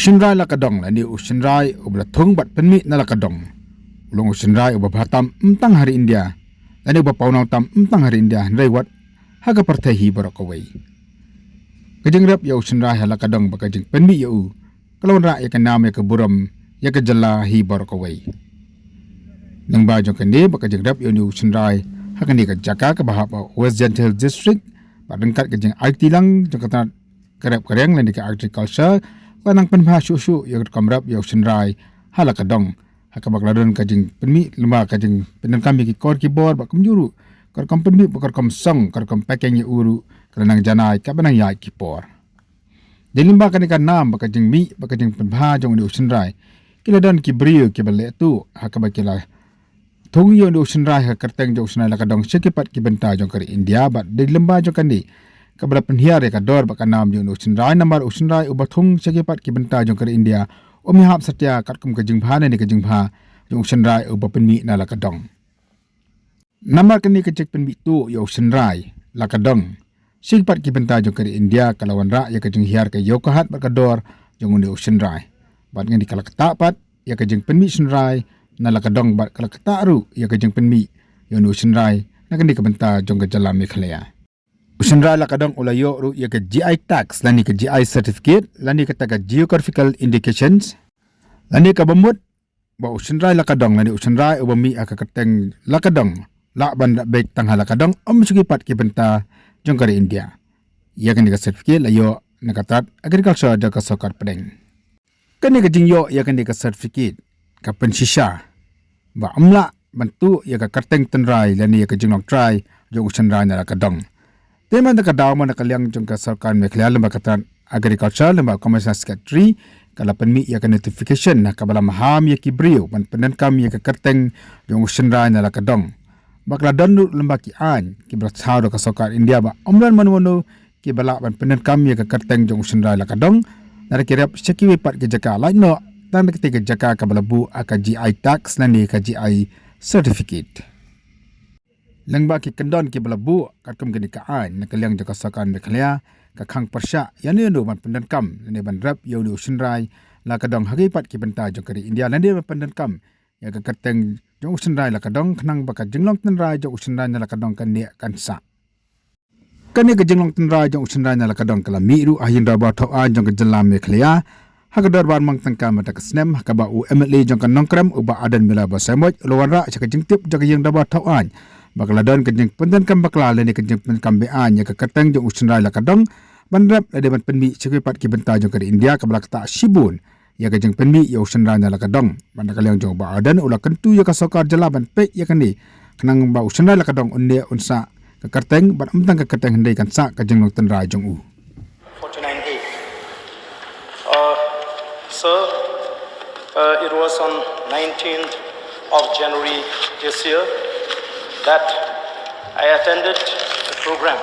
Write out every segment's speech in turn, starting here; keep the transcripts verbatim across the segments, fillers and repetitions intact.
Shynrai Lakadong lane u shynrai uba la thung bad pynmih na Lakadong u long u shynrai uba bha tam ym tang ha ri India lane uba pawnong tam ym tang ha ri India hynrei wat ha ka pyrthei hi baroh kawei. Ka jingrep ïa u shynrai ha Lakadong bad ka jingpynmih ïa u ka la wanrah ïa ka nam ïa ka burom ïa ka jylla hi baroh kawei. Lyngba jong kane bad ka jingrep ïa une u shynrai ha kane ka jaka kaba hap ha West Jaintia Hills District bad ryngkat ka jingaiti lang jong ka tnat ka rep ka riang lane ka agriculture ka la nang pynbha shuh shuh ïa ka rukom rep ïa u shynrai ha Lakadong ha kaba ka la don ka jingpynmih lyngba ka jingpyndonkam ïa ki kor ki bor bad kumjuh ruh ka rukom pynmih bad ka rukom song ka rukom packing ïa u ruh ka la nang janai kaba nang ïaid ki por. Dei lyngba kane ka nam bad ka jingmih bad ka jingpynbha jong une u shynrai ki la don ki briew kiba leh tuh ha kaba ki la thung ïa une u shynrai ha ka kyrteng jong u shynrai Lakadong sha ki pat ki bynta jong ka ri India bad dei lyngba jong kane kaba la pynhiar ïa ka dor bad ka nam jong une u shynrai namar u shynrai uba thung sha ki pat ki bynta jong ka ri India um ïahap satia katkum ka jingbha ne ka jingbha jong u shynrai uba pynmih na Lakadong. Namar kane ka jingpynmih tuh ïa u shynrai Lakadong sha ki pat ki bynta jong ka ri India ka la wanrah ïa ka jinghiar ka ïew ka hat bad ka dor jong une u shynrai bad ngi ka la ktah pat ïa ka jingpynmih shynrai na Lakadong bad ka la ktah ruh ïa ka jingpynmih ïa une u shynrai na kane ka bynta jong ka jylla Meghalaya. U shynrai Lakadong u la ïoh ruh ïa ka G I tags lane ka G I certificate lane kata ka geographical indications lane kaba mut ba u shynrai Lakadong lane u shynrai uba mih ha ka kyrteng Lakadong lah ban da beit tang ha Lakadong um sha ki pat ki bynta jong ka ri India. Ïa kane ka certificate la ïoh na ka tnat agriculture da ka sorkar pdeng. Kane ka jingïoh ïa kane ka certificate ka pynshisha ba um lah ban tuh ïa ka kyrteng tynrai lane ïa ka jinglong trai jong u shynrai na Lakadong. Te man da ka daw man da ka liang jong ka sorkar Meghalaya lyngba ka tnat agriculture lyngba ka Commissioner Secretary ka la pynmih ïa ka notification ha kaba la maham ïa ki briew ban pyndonkam ïa ka kyrteng jong u shynrai na Lakadong. Ba ka la don ruh lyngba ki aiñ kiba la thaw da ka sorkar India ba um don mano mano kiba lah ban pyndonkam ïa ka kyrteng jong u shynrai Lakadong na ki rep sha kiwei pat ki jaka lait noh tang da kata ka jaka kaba la buh ha ka G I tags lane ka G I certificate. Lyngba ki kyndon kiba la buh katkum kane ka aiñ na ka liang jong ka sorkar Meghalaya ka khang pyrshah ïano ïano ban pyndonkam lane ban rep ïa une u shynrai Lakadong ha ki pat ki bynta jong ka ri India lane ban pyndonkam ïa ka kyrteng jong u shynrai Lakadong khnang ba ka jinglong tynrai jong u shynrai na Lakadong kan neh kan sah. Kane ka jinglong tynrai jong u shynrai na Lakadong ka la mih ruh ha ïing dorbar thaw aiñ jong ka jylla Meghalaya ha ka dorbar mang tyngka mynta ka snem ha kaba u M L A jong ka Nongkrem u Bah Ardent Miller Basaiawmoit u la wanrah sha ka jingtip jong ka ïing dorbar thaw aiñ ba ka la don ka jingpyndonkam bakla lane ka jingpyndonkam be-aiñ ïa ka kyrteng jong u shynrai Lakadong ban rep lane ban pynmih sha ki pat ki bynta jong ka ri India kaba la ktah shibun ïa ka jingpynmih ïa u shynrai na Lakadong. Bad na ka liang jong u Bah Ardent u la kyntu ïa ka sorkar jylla ban peit ïa kane khnang ba u shynrai Lakadong un neh un sah ka kyrteng bad ym tang ka kyrteng hynrei kan sah ka jinglong tynrai jong u. forty-nine A. Uh, sir, uh, it was on nineteenth of January this year that I attended a program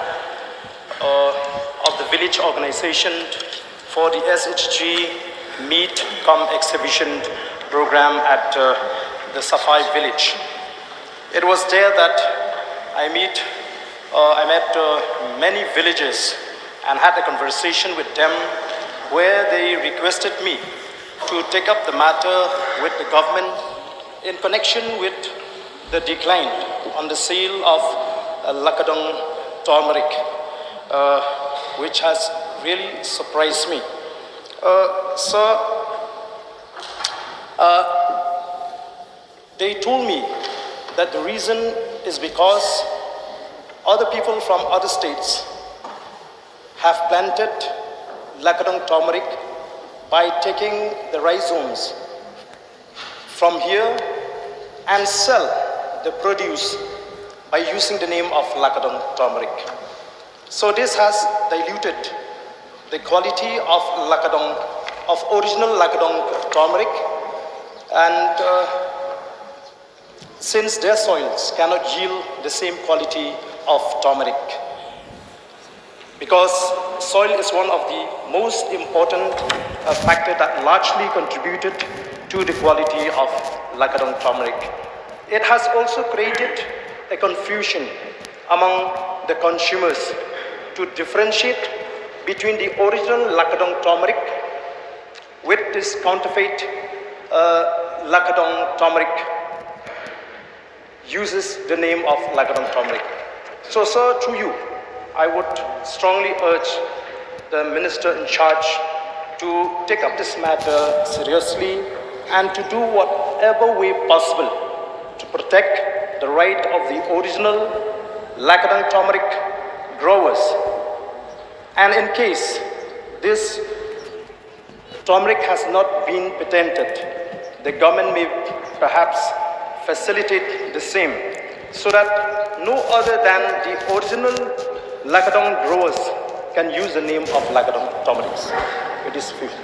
uh, of the village organization for the S H G Meet Cum Exhibition program at uh, the Safai village. It was there that I meet, uh, I met uh, many villagers and had a conversation with them where they requested me to take up the matter with the government in connection with the decline on the sale of uh, Lakadong turmeric, uh, which has really surprised me. Uh, sir, uh, they told me that the reason is because other people from other states have planted Lakadong turmeric by taking the rhizomes from here and sell the produce by using the name of Lakadong turmeric. So this has diluted the quality of Lakadong, of original Lakadong turmeric, and uh, since their soils cannot yield the same quality of turmeric. Because soil is one of the most important uh, factor that largely contributed to the quality of Lakadong turmeric. It has also created a confusion among the consumers to differentiate between the original Lakadong turmeric With this counterfeit, uh, Lakadong turmeric uses the name of Lakadong turmeric. So, sir, through you, I would strongly urge the minister in charge to take up this matter seriously and to do whatever way possible to protect the right of the original Lakadong turmeric growers. And in case this turmeric has not been patented, the government may perhaps facilitate the same so that no other than the original Lakadong growers can use the name of Lakadong turmeric. It is fifth.